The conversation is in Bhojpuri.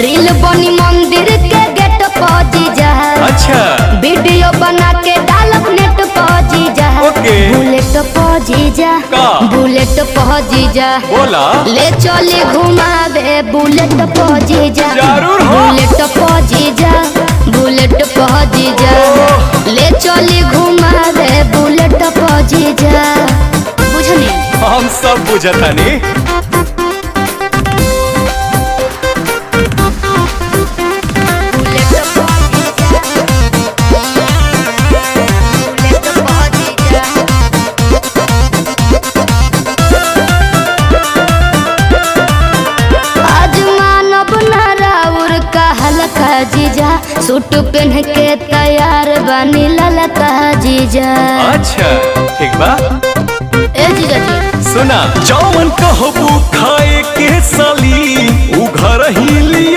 रील बनी मंदिर के गेट पर जीजा। अच्छा। वीडियो बना के डालब नेट पर जीजा। ओके। बुलेट पर जीजा। का? बुलेट पर जीजा। बोला। ले चले घुमावे बुलेट पर जीजा। जरूर हो। बुलेट पर जीजा, बुलेट पर जीजा, ले चले घुमावे बुलेट पर जीजा। बुझनी? हम सब बुझतानी। बुलेट पर जीजा, बुलेट पर जीजा। आज मानव नाराउर का हलका जीजा, सूट पहन के तैयार बनी ललका जीजा। अच्छा ठीक बा। ए जीजा जी। सुना, जौन कहबू खाए के साली उ घर ही लिया।